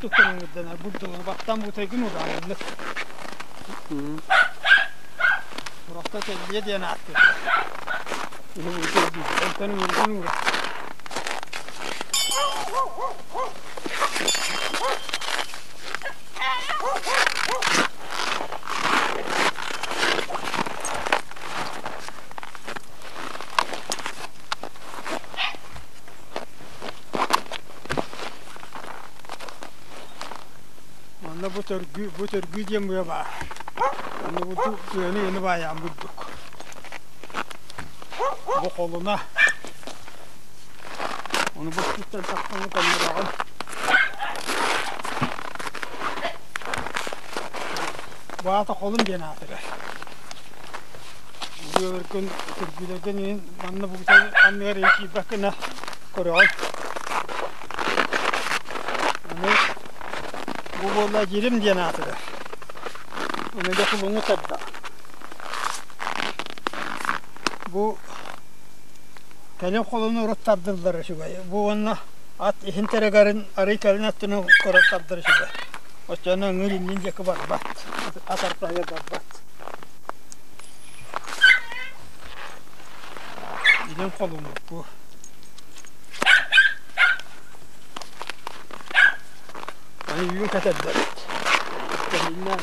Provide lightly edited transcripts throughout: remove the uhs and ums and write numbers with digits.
Туттан ыҥырданар бурдугу баттан бутайгын удааннык. Сорохто тэллиэ диэн ааттыыллар. Онтон ыҥыргын уура. Манна бу төргүү, бу төргүү диэн быа баар. Онно бу тыаны ыны баайаан бурдук. Бу холуна. Ону бу туттан тахсан тоннороҕун. Бу аата холун диэн аатырар. Быаларгын төргүүлэргин иһин манна бугутан анныгар иһин киирбэт гына көрөҕүн. Аны бу буолла дьирим диэн аатырар. Аны дьэ кулуҥу тарда. Бу кэлин холуну урут тардыллар үчүгэй. Бу уонна ат иһин тэрэгэрин арый кэлин өттүнэн көрө тардар үчүгэй. Оччону ыҥыр иннин диэки барбат, ат артаһыгар барбат. Илин холуммут бу. Аны үүн кэтэрдэбит. Кэлиннээн.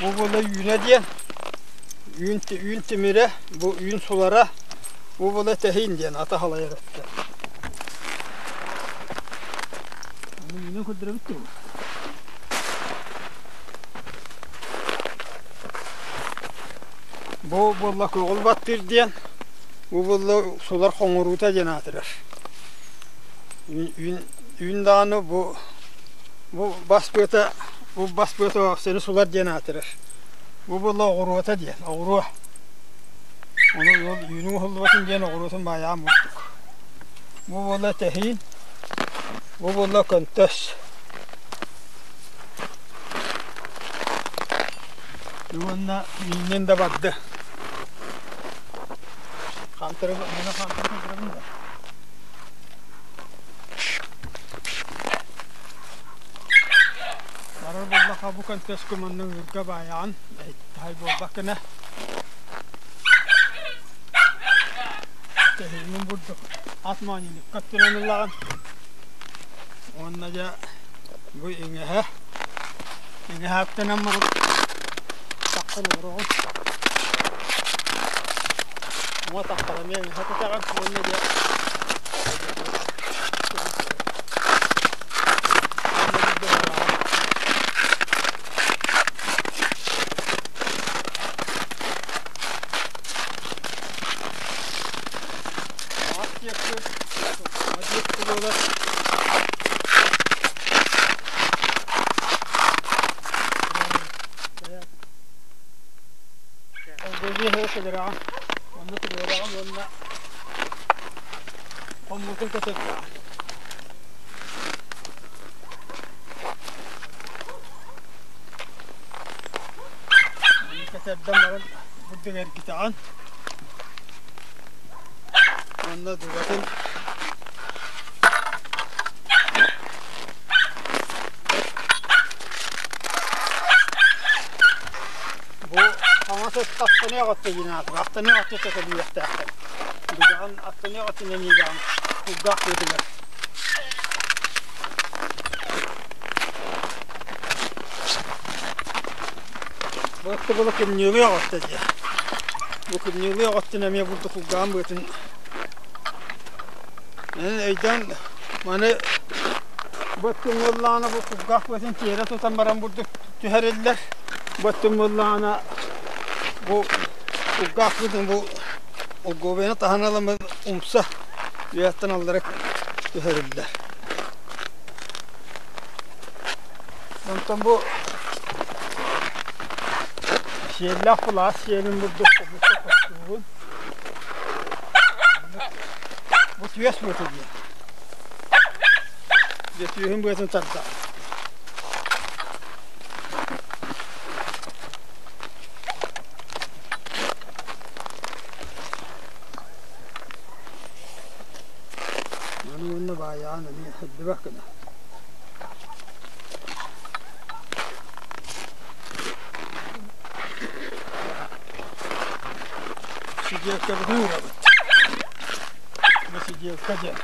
Бу буола үүнэ диэн, үүн, үүн тимирэ, бу үүн сулара, бу буола тэһиин диэн ата халайар өттө. Аны үүнэн көрдөрөбүт дуо? Бу буолла көҕүл баттыыр диэн, бу буолла сулар хоҥоруута диэн аатырар. Үүн, үүн даҕаны бу бу бас быата бу бас быата сени сулар диэн аатырар. Бу буолла оҕуруота диэн, оҕуруо. Ону ол үүнүҥ уһуллубатын диэн оҕуруотун баайаан бурдук. Бу буолла тэһиин, бу буолла көнтөс. Уонна мииннэн да барды. Хантыры, маны хантыры хантырабын да. Барар буоллахха бу көнтөскө манна ыырга баайаҕын, таһай буолбаккына. Тэһиинин бурдук ат моонньунукка өттүнэн ыллаҕын. Уонна дьэ бу иҥэһэ, иҥэһэ аттынан баран тахсан олороҕун. Уҥа таххар эмиэ иҥэһэ кэтэҕин уонна дьэ Хоммутун көтөрдөөх. Кэтэрдэн баран бурдук эргитэҕин. Уонна дугатын бу хаҥас өттө аттаныах өттө диэн аатыр. Аттаныах өттө кэтэлиэхтээхтэр. Дугаҕын аттаныах өттүнэн иигэҕин кулгаах тыатыгар. Бу өттө была кымньыылыах өттө диye. Бу кымньыылыах өттүн эмиэ бурдук кулгааҕын быатын өйдөөн маны бу өттүн буоллаҕына бу кулгаах быатын тиэрэ тутан баран бурдук түһэриллэр. Бу өттүн буоллаҕына бу кулгаах быатын бу олгуобуйаны таһан ыламмыт умса үөһэттэн аллара түһэриллэр. Онтон бу сиэллээх былаас сиэлин бурдук хомуска хостуубун. Бу түөс быата диэн. Дьэ түөһүн быатын тарда. Быраан эмиэ сылдьыбат гына. Сидиэккэбитин уурабыт. Бу сидиэккэ диэн.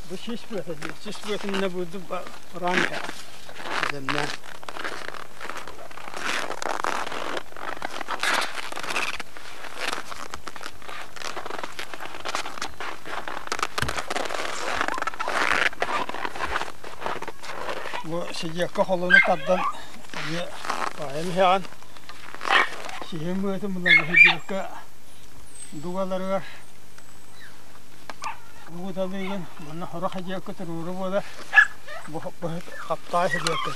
Бу сис быата диэн. Сис быатын бурдук быраан иһэр. Дэмнээн. Бу сидиэккэ холону тардан эмиэ баайан иһэҕин. Сиһин быатын булан сидиэккэ дугаларыгар угуталыыгын манна сорох сидиэккэ туруору буолар. Бу хаптаҕай сидиэккэ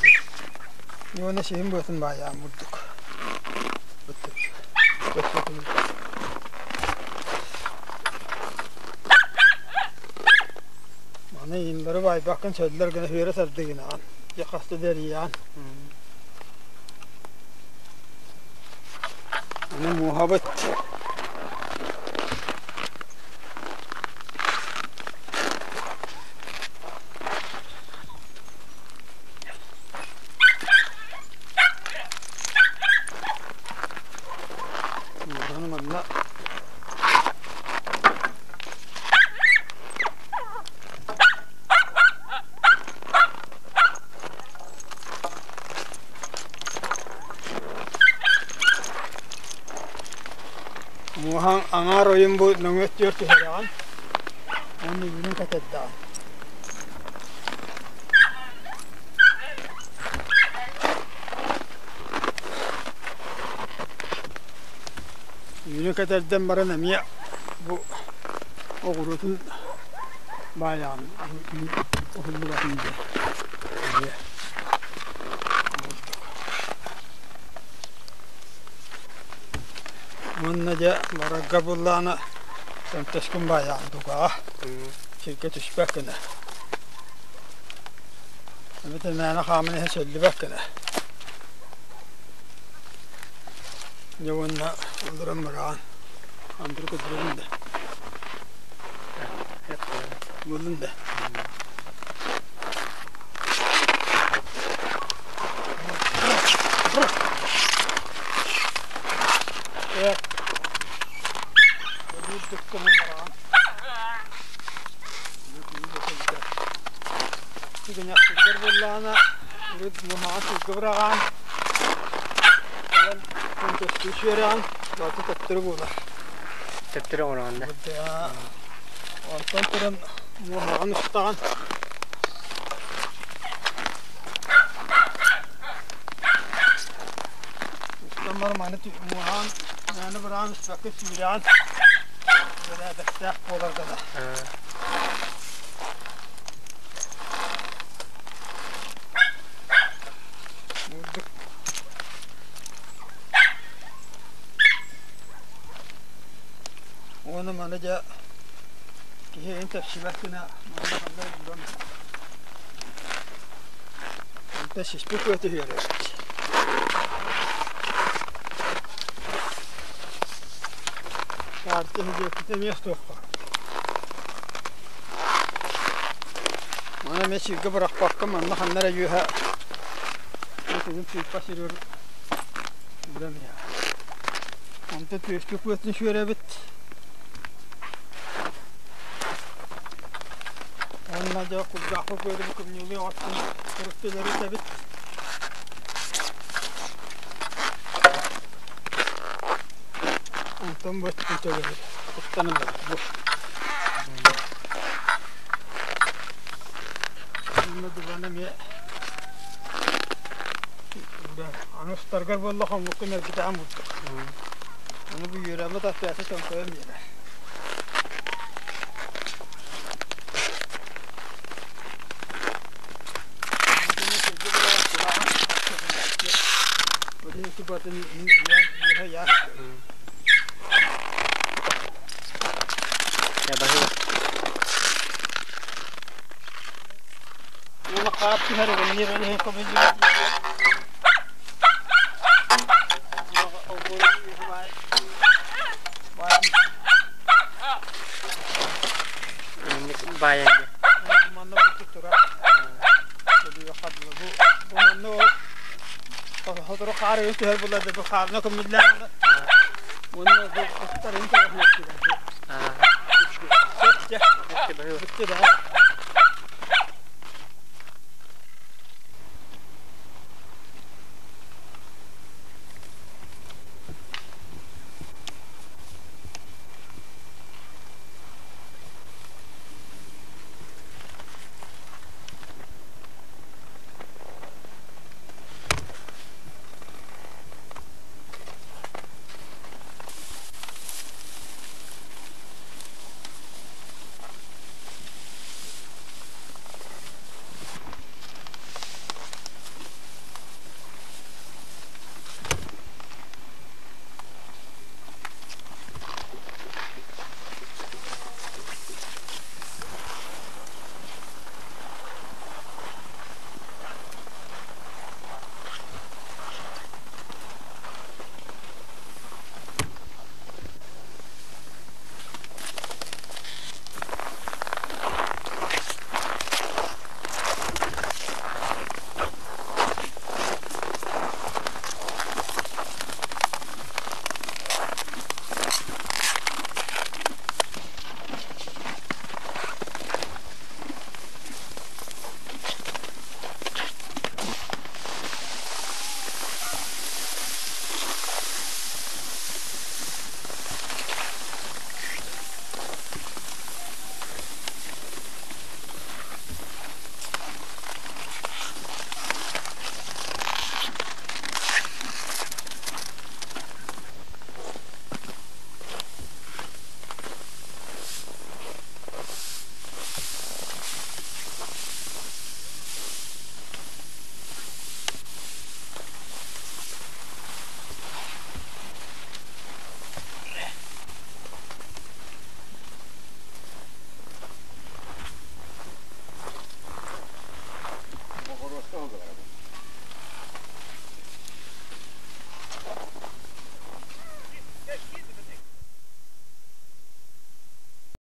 Уонна сиһин быатын баайаан бурдук. Маны ииннэри баайбаккын сөллөр гына үөрэ сардыгынаҕын. Дьэ хаста да эрийэҕин. Аны муоһабыт. Муоһаны манна Муоһаҥ аҥаар ойун бу нөҥүө өттүгэр түһэрэҕин уонна үүнүн кэтэрдэҕин. Үүнү кэтэрдэн баран эмиэ бу оҕуруотун баайаҕын уһуллубатын диэн эмиэ Уонна дьэ барарга буллаҕына төнтөскүн баайаҕын дугаҕа сиргэ түспэт гына. Эбэтэр мээнэ хааман иһэн сөллүбэт гына. Дьэ уонна олорон бараҕын андыр курдугун да буоллун да. Түгэнэхтэригэр буоллаҕына урут муоһаҕа сылгы быраҕан, көстүү сүөрэҕин, барыта төттөрү буолар. Төттөрү оҥороҕун да? Онтон туран муоһаҕын устаҕын. Устан баран маны муоһаҕын мээнэ быраҕан испэккэ сүүрэҕин. Бэрээдэктээх буолар гына. Уонна маны дьэ киһи өйүн тэпсибэт гына манна ханна ууран онтон сиспит кыа түһүөрэр. Партия диэккитэ эмиэ суохха. Маны эмиэ сиргэ бырахпакка манна ханна эрэ үөһэ ытыгын тыыппа сиригэр ууран иһэр. Онтон түөскэ куотун сүөрэбит. Уонна дьэ кулгаахха күөрүбүт кымньыылыы оҕоттон туруттулары этэбит. Онтон бу өттүн төлөбүр. Куттан ылабыт бу. Уонна дубаны эмиэ аны устаргар буолла хоҥҥуккун эргитэҕин бурдук. Аны бу үөрэммит аттыата чөҥкөйөн биэрэр. Баайан диэн. Манна бурдук турар. Бу бу манна ол сотору хаар ыйын түһэр буолла да бу хаарына көмүллээн уонна бу астарын Сөп, Бүттэ да.